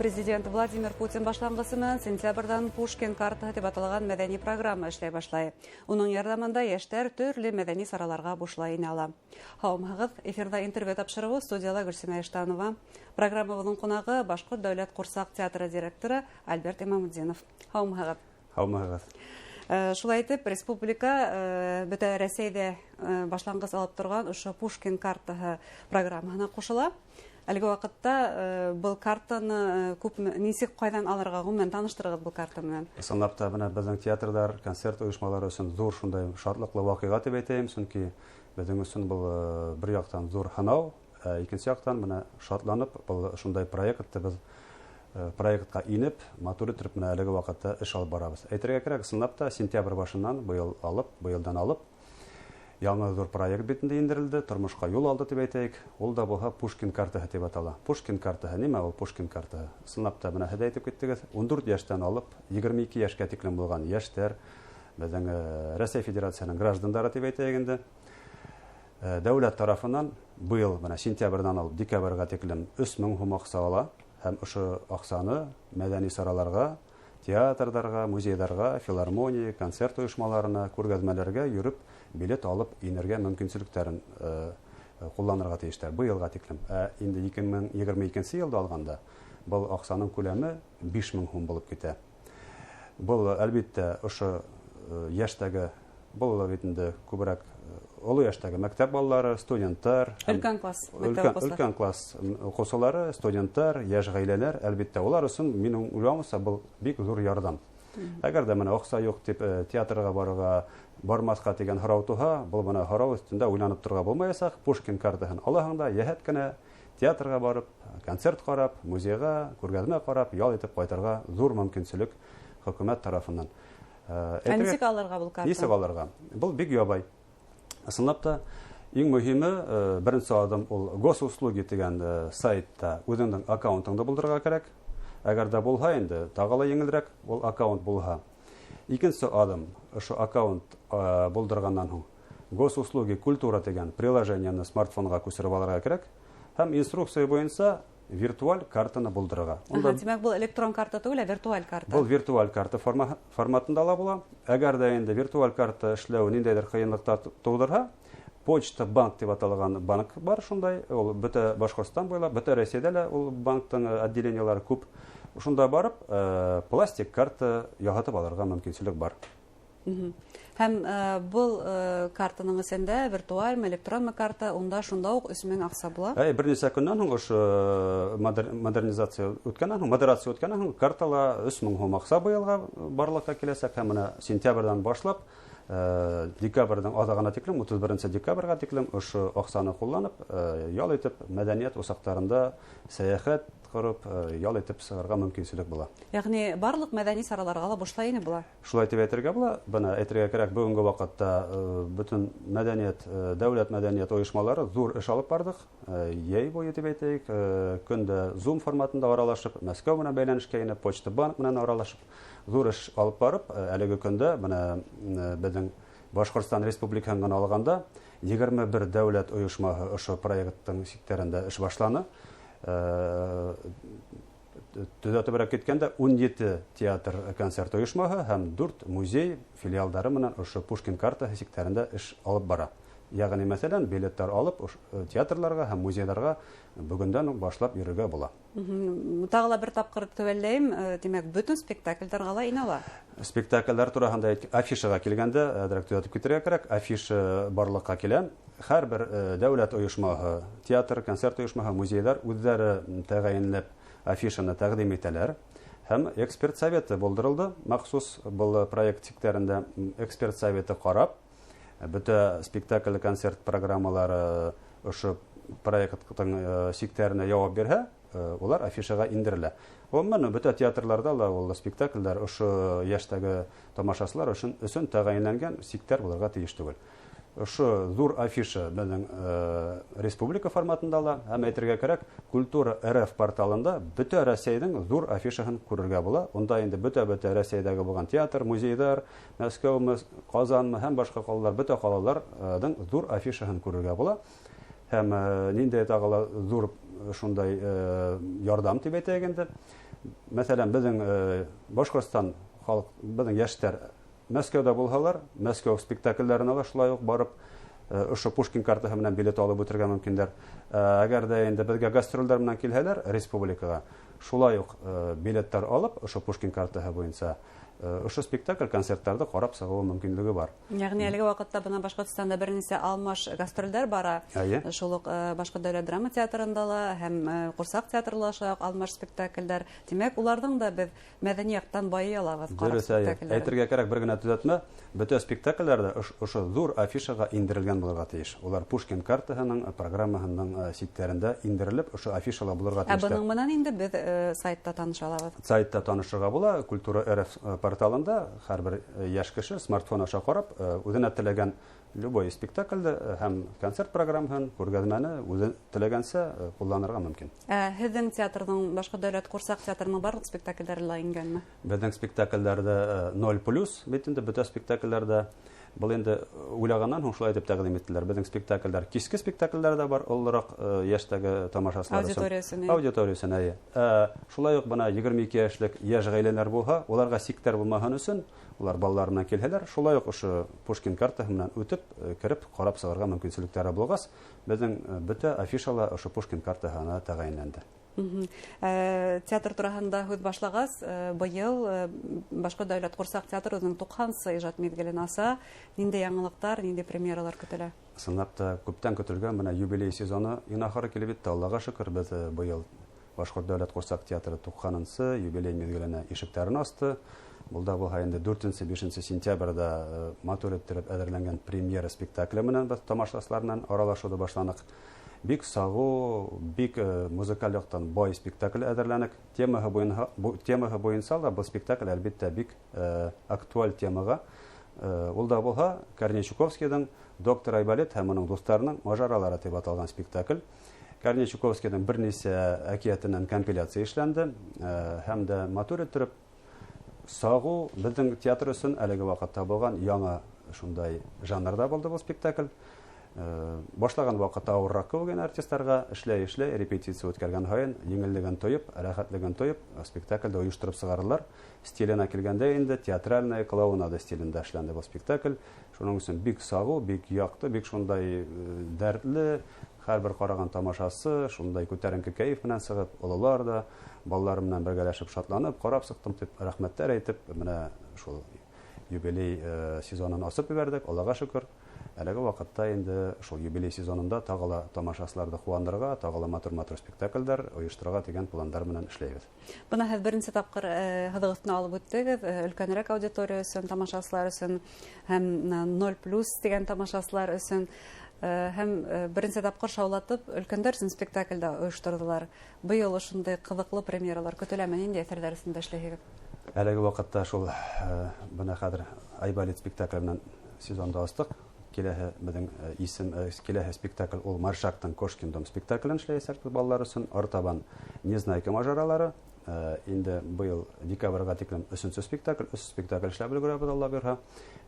Президент Владимир Путин башланғысы менән сентябрҙән «Пушкин картаһы» тип аталған мәҙәни программа эшләй башлай. Уның ярҙамында йәштәр төрлө мәҙәни сараларға бушлай инә ала. Һаумыһығыҙ! Эфирҙа «Интервью» тапшырыуы, студияла Гөлсинә Иштанова. Программабыҙҙың ҡунағы — Башҡорт дәүләт ҡурсаҡ театры директоры Альберт Имамутдинов. Һаумыһығыҙ! Һаумыһығыҙ! Шулай итеп, республика бөтә Рәсәйҙә башланғыс алып торған ошо «Пушкин картаһы» программаһына ҡушыла. Әлеге ваҡытта был картаны күпме, нисек, ҡайҙан алырға, ғөмүмән, таныштырығыҙ был карта менән. Ысынлап та, бына беҙҙең театрҙар, концерт ойошмалары өсөн ҙур шундай шатлыҡлы ваҡиға тип әйтәйем, сөнки беҙҙең өсөн был бер яҡтан ҙур һынау, ә икенсе яҡтан бына шатланып, был шундай проектты беҙ проектҡа инеп, матур итеп менә әлеге ваҡытта эш алып барабыҙ. Әйтергә кәрәк, ысынлап та, сентябрь башынан быйыл алып, быйылдан алып яңы ҙур проект бит инде индерелде, тормошҡа юл алды тип әйтәйек. Ул да булһа «Пушкин картаһы» тип атала. Пушкин картаһы нимә ул, Пушкин картаһы? Ысынлап та, бына һеҙ әйтеп киттегеҙ, 14 йәштән алып 22 йәшкә тиклем булған йәштәр, беҙҙең Рәсәй Федерацияһының граждандары тип әйтәйек инде. Дәүләт тарафынан быйыл бына сентябрҙән алып декабргә тиклем 3000 һум аҡса ала һәм ошо аҡсаны мәҙәни сараларға, театрҙарға, музейҙарға, филармония, концерт ойошмаларына, күргәҙмәләргә йөрөп билет алып инергә мөмкинселектәрен ҡулланырға тейештәр быйылға тиклем. Ә инде 2022 йылда алғанда был аҡсаның күләме 5000 һум булып китә. Был, әлбиттә, ошо йәштәге, был бит инде күберәк оло йәштәге мәктәп балалары, студенттар, һәм Өлкән класс, мәктәп уҡыусылары. Өлкән класс уҡыусылары, студенттар, йәш ғаиләләр, әлбиттә, улар өсөн, минең уйлауымса, был бик ҙур ярҙам. Әгәр ҙә бына аҡса юҡ тип театрға барырға, бармаҫҡа тигән һорау тыуһа, был бына һорау өҫтөндә уйланып торорға булмаясаҡ. Пушкин картаһын алаһың да, йәһәт кенә театрға барып, концерт ҡарап, музейға, күргәҙмә ҡарап, ял итеп ҡайтырға ҙур мөмкинселек хөкүмәт тарафынан. Ә нисек алырға был картаны? Нисек алырға? Был бик ябай. Ысынлап та, иң мөһиме, беренсе аҙым ул «Госуслуги» тигән сайтта үҙеңдең аккаунтыңды булдырырға кәрәк. Әгәр ҙә булһа инде, тағы ла еңелерәк ул аккаунт булһа. Икенсе аҙым, ошо аккаунт булдырғандан һуң «Госуслуги культура» тигән приложениены смартфонға күсереп алырға кәрәк һәм инструкция буйынса виртуаль картаны булдырырға. Унда Тимәк, был электрон карта түгел, ә виртуаль карта. Был виртуаль карта форматында ла була. Әгәр ҙә инде виртуаль карта эшләү ниндәйҙер ҡыйынлыҡтар тыуҙырһа, Почта банк тип аталған банк бар шундай, ул бөтә Башҡортостан буйлап, бөтә Рәсәйҙә лә ул банктың отделениелары күп. Шунда барып, пластик карта яһатып алырға мөмкинселек бар. Һәм был картаның эсендә виртуальмы, электронмы карта, унда шунда уҡ 3000 аҡса була. Әй, бер нисә көндән һуң ошо модернизация үткәннән һуң, модерация үткәннән һуң картала 3000 һум аҡса быйылға барлыҡҡа киләсәк. Һәм бына сентябрҙән башлап декабрҙең аҙағына тиклем, 31 декабргә тиклем ошо аҡсаны ҡулланып, ял итеп, мәҙәниәт усаҡтарында сәйәхәт ҡороп, ял итеп сығырға мөмкинселек була. Йәғни барлыҡ мәҙәни сараларға ла бушлай инеп була? Шулай тип әйтергә була. Бына әйтергә кәрәк, бөгөнгө ваҡытта бөтөн мәҙәниәт, дәүләт мәҙәниәт ойошмалары ҙур эш алып барҙыҡ. Йәй буйы тип әйтәйек, көндә Zoom форматында аралашып, Мәскәү менән бәйләнешкә инеп, Почта банк менән аралашып, ҙур эш алып барып, әлеге көндә бына беҙҙең Башҡортостан Республикаһын ғына алғанда 21 дәүләт ойошмаһы ошо проекттың сиктәрендә эш башланы. Төҙәтеберәк киткәндә, 17 театр концерт ойошмаһы һәм 4 музей филиалдары менән ошо Пушкин картаһы сиктәрендә эш алып бара. Йәғни, мәҫәлән, билеттар алып театрларға һәм музейҙарға бөгөндән үк башлап йөрөргә була. Тағы ла бер тапҡыр төүәлләйем, тимәк, бөтөн спектаклдәргә ла инә ала. Спектаклдәр тураһында афишаға килгәндә, әҙерәк төҙәтеп китергә кәрәк. Афиша барлыҡҡа килә. Һәр бер дәүләт ойошмаһы, театр, концерт ойошмаһы, музейҙар үҙҙәре тәғәйенләп афишаны тәҡдим итәләр. Һәм эксперт советы булдырылды. Махсус был проект сиктәрендә эксперт советы ҡарап, бөтә спектакль, концерт программалары ошо проекттың сиктәренә яуап бирһә, улар афишаға индерелә. Ғөмүмән, бөтә театрларҙа ла ул спектаклдәр ошо йәштәге тамашасылар өсөн тәғәйенләнгән сиктәр булырға тейеш түгел. Ошо ҙур афиша беҙҙең республика форматында ла, һәм әйтергә кәрәк, Культура РФ порталында бөтә Рәсәйҙең ҙур афишаһын күрергә була. Унда инде бөтә Рәсәйҙәге булған театр, музейҙар, Мәскәүме, Ҡазанмы һәм башҡа ҡалалар, бөтә ҡалаларҙың ҙур афишаһын күрергә була. Һәм ниндәй тағы ла ҙур шундай ярҙам тип әйтәйек инде. Мәҫәлән, беҙҙең Башҡортостан халыҡ, беҙҙең йәштәр Мәскәүҙә булһалар, Мәскәү спектакльдәренә лә шулай уҡ барып ошо Пушкин картаһы менән билет алып үтергә мөмкиндәр. Әгәр ҙә инде беҙгә гастролдәр менән килһәләр республикаға, шулай уҡ билеттар алып ошо Пушкин картаһы буйынса ошо спектакль, концерттарҙы ҡарап сығыу мөмкинлеге бар. Йәғни әлеге ваҡытта бына Башҡортостанда бер нисә алмаш гастролдәр бара. Шул уҡ Башҡорт дәүләт драма театрында ла һәм Ҡурсаҡ театрында ла шулай уҡ алмаш спектаклдәр. Тимәк, уларҙың да беҙ мәҙәни яҡтан байый алабыҙ. Дөрөҫ, әйтергә кәрәк, бер генә төҙәтмә, бөтә спектаклдәр ҙә ошо ҙур афишаға индерелгән булырға тейеш. Улар Пушкин картаһының программаһының ситтәрендә индерелеп, ошо афишала булырға тейештәр. Ә бының менән инде беҙ сайтта таныша алабыҙ. Сайтта танышырға була, Культура РФ порталында һәр бер йәш кеше смартфон аша ҡарап, үҙенә теләгән любой спектаклде һәм концерт программаһын, күргәҙмәне үҙе теләгәнсә ҡулланырға мөмкин. Һеҙҙең театрҙың, Башҡорт дәүләт ҡурсаҡ театрының барлыҡ спектаклдәре лә ингәнме? Беҙҙең спектаклдәрҙә 0+, бит инде бөтә спектаклдәрҙә. Был инде уйлағаннан һуң шулай итеп тәҡдим иттеләр. Беҙҙең спектаклдәр, киске спектаклдәр ҙә бар, ололораҡ йәштәге тамашасылар өсөн. Аудитория өсөн. Аудитория өсөн, әйе. Шулай уҡ бына 22 йәшлек йәш ғаиләләр булһа, уларға сиктәр булмаһын өсөн, улар балалар менән килһәләр, шулай уҡ ошо Пушкин картаһы менән үтеп, кереп, ҡарап сығырға мөмкинселектәре булғас, беҙҙең бөтә афишала ошо Пушкин картаһына тәғәйенләнде. Театр тураһында һүҙ башлағас, быйыл Башҡорт дәүләт ҡурсаҡ театры үҙенең 90-нсы ижад миҙгелен аса. Ниндәй яңылыҡтар, ниндәй премьералар көтөлә? Ысынлап та күптән көтөлгән бына юбилей сезоны иң ахыры килеп етте. Аллаға шөкөр, беҙ быйыл Башҡорт дәүләт ҡурсаҡ театры 90-нсы юбилей миҙгеленә ишектәрен асты. Был да булһа инде 4-5 сентябрҙә матур иттереп әҙерләнгән премьера спектакле менән беҙ тамашасылар менән аралашыуҙы башланыҡ. Бик сағыу, бик музыкаль яҡтан бай спектакль әҙерләнек. Темаһы буйынса ла был спектакль әлбиттә бик актуаль темаға. Ул да булһа Корней Чуковскийҙың Доктор Айболит һәм уның дуҫтарының мажаралары тип аталған спектакль. Корней Чуковскийҙың бер нисә әкиәтенән компиляция эшләнде, һәм дә матур иттереп сағыу беҙҙең театр өсөн әлеге ваҡытта булған яңы шундай жанрҙа булды был спектакль. Башлаған ваҡытта ауырыраҡ кеүек ине артистарға, эшләй-эшләй репетиция үткәргән һайын еңеллеген тойоп, рәхәтлеген тойоп, спектаклде ойоштороп сығарҙылар. Стиленә килгәндә инде театральная клоунада стилендә эшләнде был спектакль. Шуның өсөн бик сағыу, бик яҡты, бик шундай дәртле, һәр бер ҡараған тамашасы шундай күтәренке кәйеф менән сығып, ололар ҙа балалар менән бергәләшеп шатланып, ҡарап сыҡтым тип рәхмәттәр әйтеп, менә шул юбилей сезонын асып ебәрҙек, Аллаға шөкөр. Әлеге ваҡытта инде шул юбилей сезонында тағы ла тамашасыларҙы ҡыуандырырға, тағы ла матур-матур спектаклдәр ойошторорға тигән пландар менән эшләйбеҙ. Бына һеҙ беренсе тапҡыр һыҙыҡ өҫтөнә алып үттегеҙ, өлкәнерәк аудитория өсөн, тамашасылар өсөн һәм 0+ тигән тамашасылар өсөн, һәм беренсе тапҡыр шаулатып өлкәндәр өсөн спектакль дә ойошторҙолар. Быйыл ошондай ҡыҙыҡлы премьералар көтөләме? Ниндәй әҫәрҙәр өҫтөндә эшләйһегеҙ? Әлеге ваҡытта шул бына хәҙер Айболит спектакле менән сезонды астыҡ. Киләһе беҙҙең исем, киләһе спектакль ул Маршактың Кошкин дом спектаклен эшләйәсәкбеҙ балалар өсөн. Артабан Незнайка мажаралары. Инде быйыл декабргә тиклем өсөнсө спектакль, өс спектакль эшләп өлгөрәбеҙ, Алла бирһә.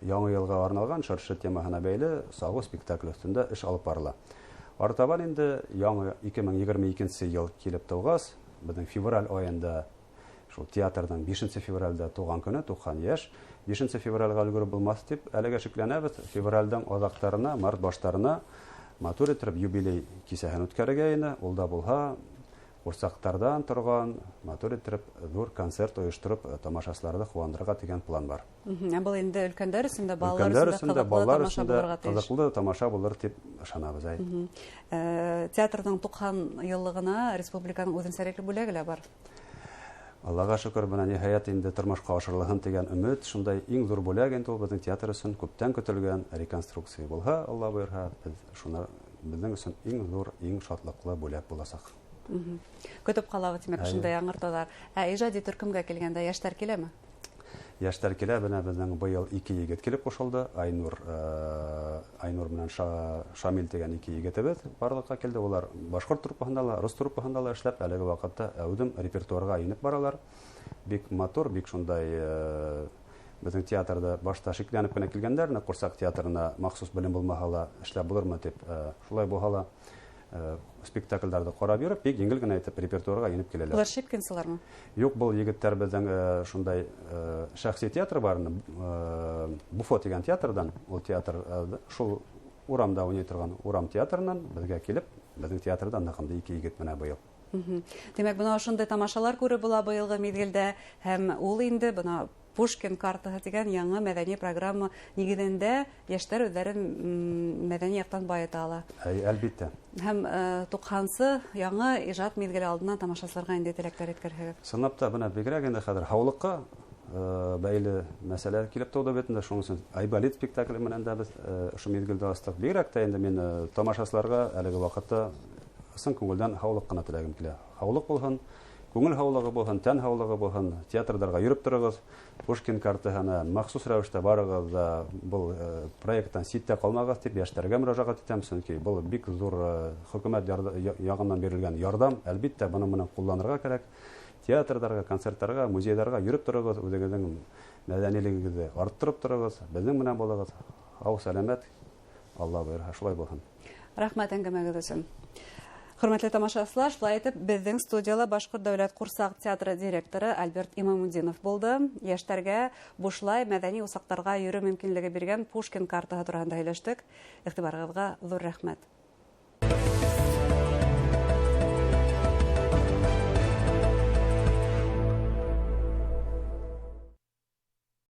Яңы йылға арналған шыршы темаһына бәйле сағыу спектакль өҫтөндә эш алып барыла. Артабан инде яңы 2022 йыл килеп тыуғас, беҙҙең февраль айында шул театрҙың 5 февралдә тыуған көнө, 90 йәш, 5 февралгә өлгөрөп булмаҫ тип әлегә шикләнәбеҙ. Февралдең аҙаҡтарына, март баштарына матур иттереп юбилей кисәһен үткәрергә ине. Ул да булһа ҡурсаҡтарҙан торған матур иттереп ҙур концерт ойоштороп тамашасыларҙы ҡыуандырырға тигән план бар. Ә был инде өлкәндәр өсөн дә, балалар Өлкәндәр өсөн дә өсөн дә, ҡыҙыҡлы балалар тамаша өсөн дә булырға тейеш. Ҡыҙыҡлы тамаша булыр тип ышанабыҙ, әй. Театрҙың 90 йыллығына республиканың үҙенсәлекле бүләге лә бар. Аллаға шөкөр, бына ниһайәт инде тормошҡа ашырылһын тигән өмөт, шундай иң ҙур бүләк инде ул беҙҙең театр өсөн күптән көтөлгән реконструкция булһа, Алла бойорһа, беҙ шуны беҙҙең өсөн иң ҙур, иң шатлыҡлы бүләк буласаҡ. Көтөп ҡалабыҙ, тимәк, ошондай яңыртыуҙар. Ә ижади төркөмгә килгәндә йәштәр киләме? Йәштәр килә, бына беҙҙең быйыл 2 егет килеп ҡушылды. Айнур менән Шамил тигән 2 егетебеҙ барлыҡҡа килде. Улар башҡорт труппаһында ла, рус труппаһында ла эшләп, әлеге ваҡытта әүҙем репертуарға инеп баралар. Бик матур, бик шундай беҙҙең театрҙа башта шикләнеп кенә килгәндәр, ҡурсаҡ театрына махсус белем булмаһа ла эшләп булырмы тип, шулай булһа ла Спектакльдәрҙе ҡарап йөрөп, бик еңел генә итеп репертуарға инеп киләләр. Улар шипкинсылармы? Юҡ, был егеттәр беҙҙең шундай шәхси театр бар, Буфо тигән театрҙан, ул театр шул урамда уйнай торған урам театрынан беҙгә килеп, беҙҙең театрҙан ныҡынды ике егет менә быйыл. Тимәк, бына ошондай тамашалар күреп була быйылғы миҙгелдә, һәм ул инде бына Пушкин картаһы тигән яңы мәҙәни программа нигеҙендә йәштәр үҙҙәрен мәҙәни яҡтан байыта ала. Әй, әлбиттә. Һәм 90-нсы яңы ижад миҙгеле алдынан тамашасыларға инде теләктәр еткерһегеҙ. Ысынлап та, бына бигерәк инде хәҙер һаулыҡҡа бәйле мәсьәлә килеп тыуҙы бит инде. Шуның өсөн Айболит спектакле менән дә беҙ ошо миҙгелде астыҡ. Бигерәк тә инде мин тамашасыларға әлеге ваҡытта ысын күңелдән һаулыҡ ҡына теләгем килә. Һаулыҡ булһын, күңел һаулығы булһын, тән һаулығы булһын, театрҙарға йөрөп тороғоҙ. Пушкин картаһына махсус рәүештә барығыҙ да был проекттан ситтә ҡалмағыҙ тип йәштәргә мөрәжәғәт итәм, сөнки был бик ҙур хөкүмәт яғынан бирелгән ярҙам. Әлбиттә, бының менән ҡулланырға кәрәк. Театрҙарға, концерттарға, музейҙарға йөрөп тороғоҙ, үҙегеҙҙең мәҙәнилегегеҙҙе арттырып тороғоҙ, беҙҙең менән булығыҙ. Һау, сәләмәт, Алла бойорһа, шулай булһын. Рәхмәт әңгәмәгеҙ өсөн. Хөрмәтле тамашасылар, шулай итеп, беҙҙең студияла Башҡорт дәүләт ҡурсаҡ театры директоры Альберт Имамутдинов булды. Йәштәргә бушлай мәҙәни усаҡтарға йөрөү мөмкинлеге биргән Пушкин картаһы тураһында һөйләштек. Иғтибарығыҙға ҙур рәхмәт.